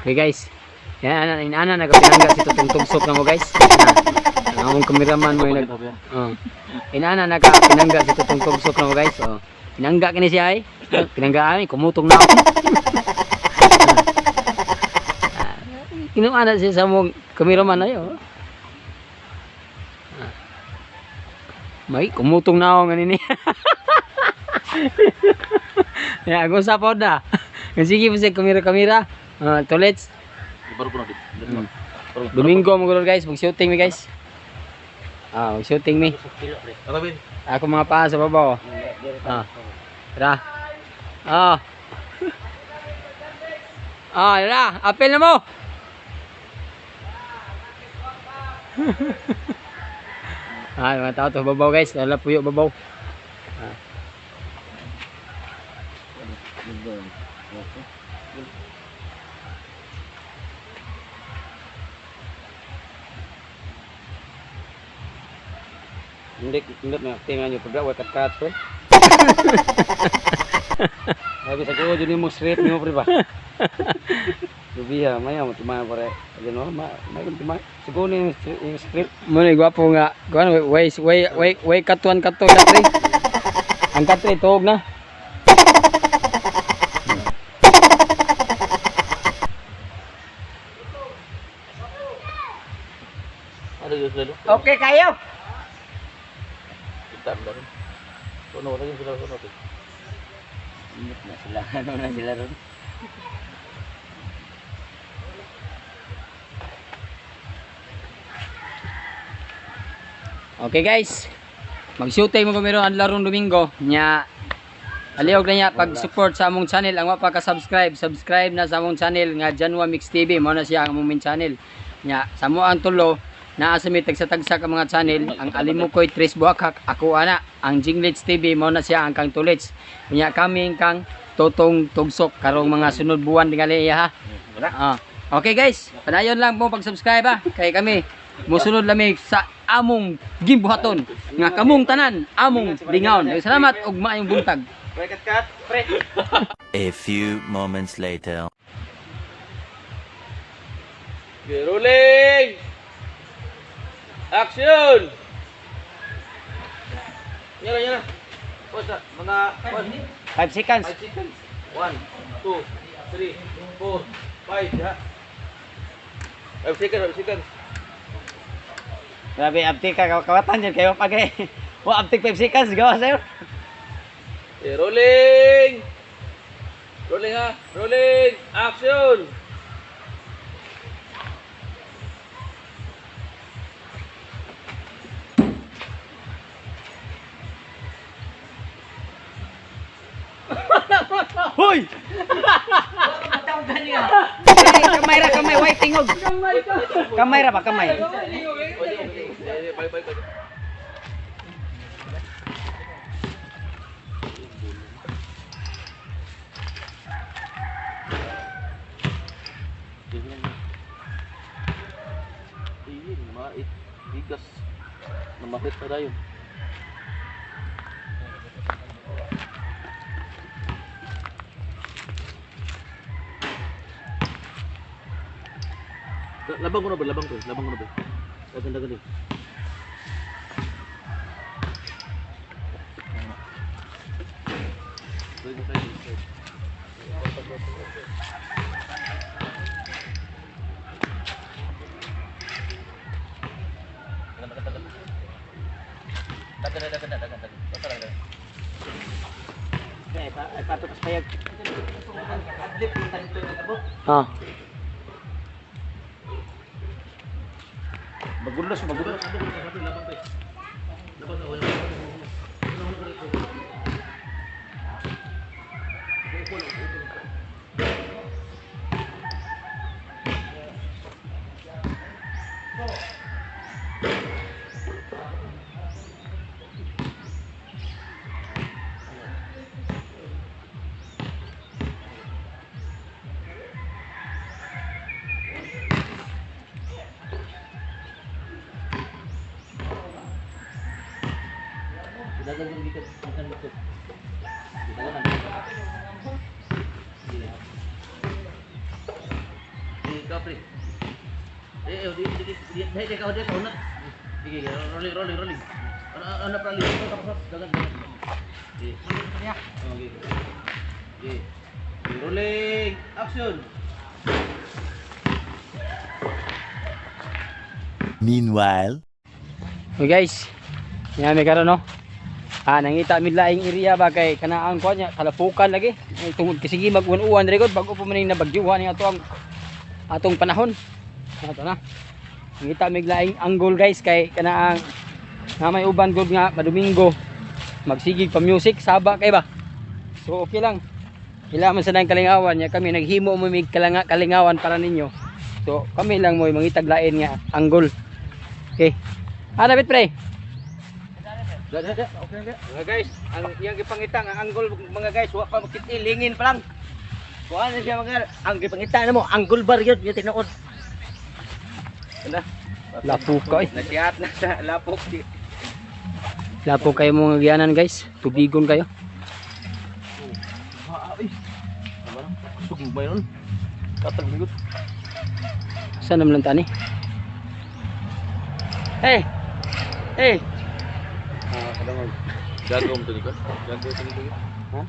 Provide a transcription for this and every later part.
Okay guys. Yan ana inana nagapinangga si Tutong Tugsok na mo, guys. Ah, ang among cameraman mo yung nag Oh. Inana nagapinangga si Tutong Tugsok na mo, guys. Oh. Pinangga kini siya ay. Pinangga ay kumutong na ako. Ah, kinuha na siya sa mong cameraman ay, oh. Ah. May kumutong na ako nganin niya. Ya, ako sa pod na. Sige po siya kamera-kamera. Ah, toilets. Baro ko na dit. Domingo mo guys, mag-shooting mi, guys. Ah, mag-shooting mi. Arabin. Ako mga paa sa babaw. Ah. Tara. Ah. Ah, tara. Apel na mo. Ah, mga tao to babaw, guys. Lala puyo babaw. Ah. Hindi, hindi na tingnan niyo pag wa kat pre. Sabi sa ko jud mo straight nimo pre ba. Lubiha maya mo tumaya pare. Ano ma may tumaya. Siguro ni yung script. Mo ni gwapo nga. Kuan way way way way katuan kato katri. Ang katri tuog na. Ano yun sila? Okay kayo. Kita mo rin. Kuno wala yun sila kuno. Na sila ano na sila ron. Okay guys. Mag-shooting mo kami ron ang larong Domingo. Nya aliog na niya pag-support sa among channel. Ang wa pa ka-subscribe, subscribe na sa among channel nga Janwa Mix TV. Mao na siya ang among main channel. Nya sa mo ang tulo naa sa mi tagsa-tagsa ka mga channel. Ang Alimukoy Tres Buakak ako ana. Ang Jinglits TV mao na siya ang kang Tulits. Nya kami kang Totong Tugsok karong mga sunod buwan tingali iya ha. Ah. Okay guys, padayon lang po pag-subscribe ha. Kay kami musunod lami sa among gimbuhaton nga kamong tanan among lingaon. Salamat ug maayong buntag. Pre kat kat pre. A few moments later. Okay, rolling. Action. Yan na, yan na. Basta, mga 5 seconds. 5 seconds. 1, 2, 3, 4, 5, ya. 5 seconds, 5 seconds. Grabe abtik ka kawatan jud kayo pag wa abtik 5 seconds gawa sa'yo. Okay, rolling. Rolling ha. Rolling. Action. Hoy! Kamay ra kamay, way tingog. Kamay ra ba kamay? Balik, balik, balik. Iyin, mait, bigas. Namakit na tayo. Labang ko na ba? Labang ko. Labang ko na ba? Dagan, dagan din. Ay pato pas payag. Ah. Bagulos, bagulos. Ikaw, pre. Eh, di di di di di di di unat. Sige, rolling, rolling, rolling. Ano ano pa rolling? Tapos dagan dagan. Sige. Okay. Okay. Rolling. Action. Meanwhile. Okay guys. Yan may karon no. Ah, nangita mi laing area ba kay kanaang kuan niya kalapukan lagi. Ay, tungod kasi sige mag-uwan-uwan record bago pa man ning nabagyuhan ni ato ang atong panahon. Ato na. Nangita mig laing angle guys kay kanaang na may uban gud nga madomingo magsigig pa music saba kay ba. So okay lang. Ila man sa nang kalingawan niya kami naghimo mo mig kalanga kalingawan para ninyo. So kami lang mo mangitag lain nga angle. Okay. Ah, dapat pre. Da da da. Okay na. Mga guys, ang iyang gipangita nga anggol mga guys, wa pa makit-ilingin pa lang. Kuan na siya mga ang gipangita na mo, anggol bar yun, yung tinuod. Ano? Lapok ka eh. Nasihat na sa lapok. Lapok kayo mga giyanan guys. Tubigon kayo. Ay. Tama na. Kusog mo ba yun? Katag bigot. Saan naman lang tani? Hey. Hey. Gago mo to ni ko. Gago to ni ko. Ha?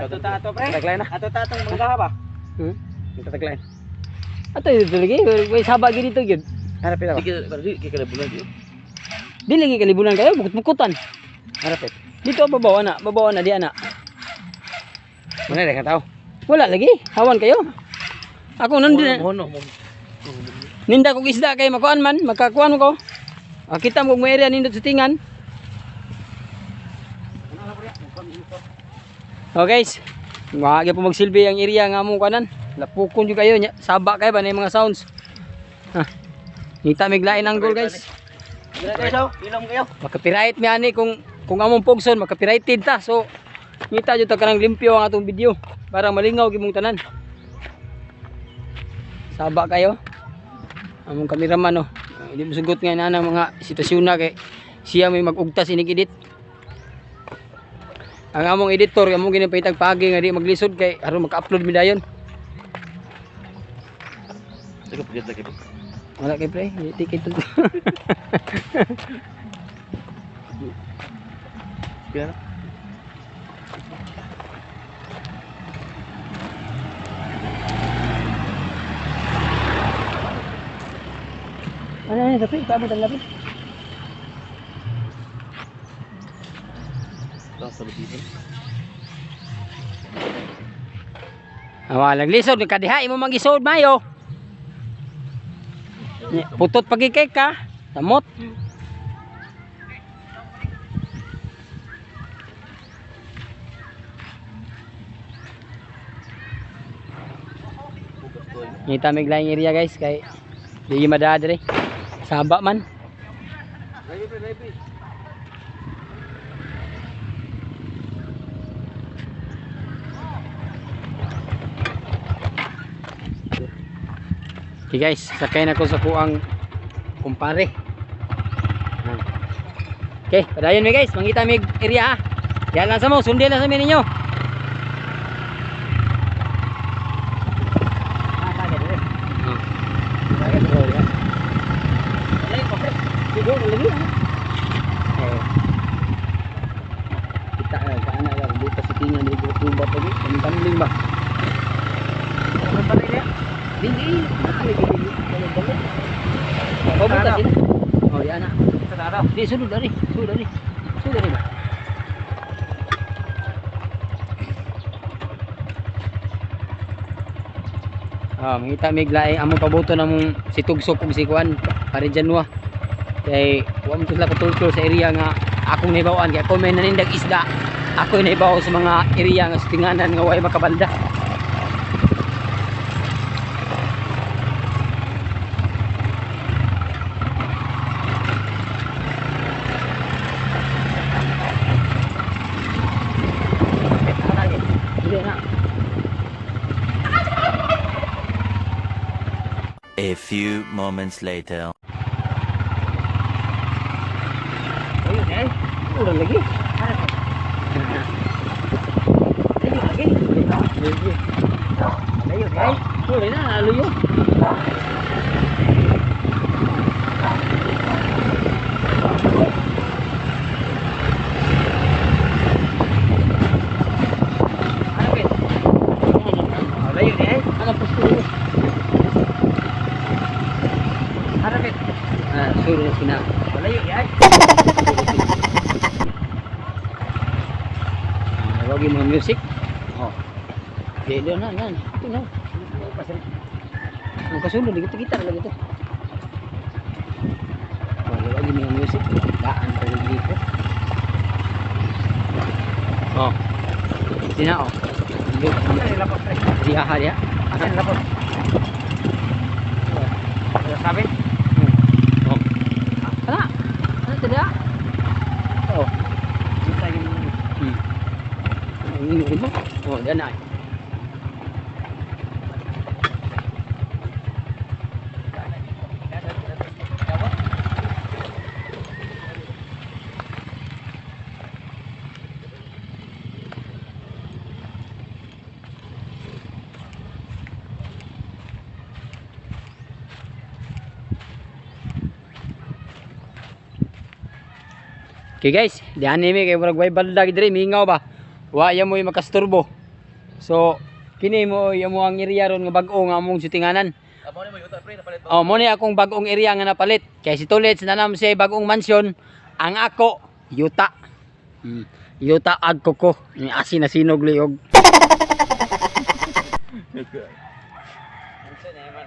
Ato ta ato pre. Taglain na. Ato ta atong manggaha ba? Hmm? Tataglain. Ato dito lagi. May saba gid dito gyud. Harapit ako. Sige, pero di kay kalabunan di. Di lagi kalibunan kayo bukot-bukotan. Harapit. Dito babaw na, babaw na di ana. Mana rin ka tao? Wala lagi. Hawan kayo. Ako nandun. Mono. Ninda kog isda kay makuan man, makakuan ko. Ah, kita mo kung may area nindot sa tingan. Oh guys, Maagi po magsilbi ang area nga among kanan. Lapukon jud kayo nya. Saba kayo ba na yung mga sounds. Ha. Ngita mig lain ang goal guys. Dira guys, oh. Ilom kayo. Makapiright mi ani kung among pugson makapirighted ta. So ngita jud ta kanang limpyo ang atong video para malingaw gimong tanan. Saba kayo. Among kameraman no. Hindi mo sugot nga na mga sitwasyon na kay siya may mag-ugtas inig edit. Ang among editor among ginapahitag pagi nga di maglisod kay aron maka-upload mi dayon. Sige, pagkat lagi. Wala kay pre, di ticket to. Sige na. Ano ano tapi paabot ang labi. Tapos sa dito. Awa naglisod kadiha imo mangisod mayo. Putot pagi kay ka. Samot. Ngita mig laing area guys kay di madaa dire. Saba man. Ready, ready. Okay guys, sakay na ko sa kuang kumpare. Yan. Okay, padayon mi guys, mangita mig area ha. Yan lang sa mo, sundin lang sa mi ninyo. Kita kaana lang dito sa tingan dito tuba pa gi, tambling ba. Dili, Oh, buta sila. Oh, yan na. Di sulod dari, sulod dari. Sulod dari ba? Ah, mangita mig laing among pabuto namong si Tugsok ug si Kuan pare Janwa. Kay wa man to sila katultol sa area nga akong nahibaw-an kay ako may nanindag isda. Ako nahibaw sa mga area nga sitinganan nga way makabalda. Dili na. A few moments later. Ura lagi. Lagi lagi. Lagi. Layo di ay. Wala na, aluyo. Ano pit? Oh, layo di ay. Ano posto dito? Ano pit? Ah, sure na sina. Oh, layo di ay. Ah, wag yung mga music. Oh. Di di na na. Ito na. Ang kasunod dito kita lagi ito. Oh, wag yung mga music. Daan pa rin dito. Oh. Sina oh. Ano ni lapos pre? Diha ha diha. Ano ni lapos? Wala sabi? Oh. Kana. Ano ito diha? Oh. Kita yung Ang ino mo. Oh, diyan na. Okay guys, diyan ni mi kay murag way balda diri mingaw ba. Wa ya mo'y makasturbo. So, kini mo ya mo ang area ron nga bag-o nga among shootinganan. Amo ni mo yuta pre, napalit ba? Oh, mo ni akong bag-ong area nga napalit. Kay si Tulits nanam siya bag-ong mansion, ang ako yuta. Yuta ag koko. Ni asin na sinog liog. Ano na, man,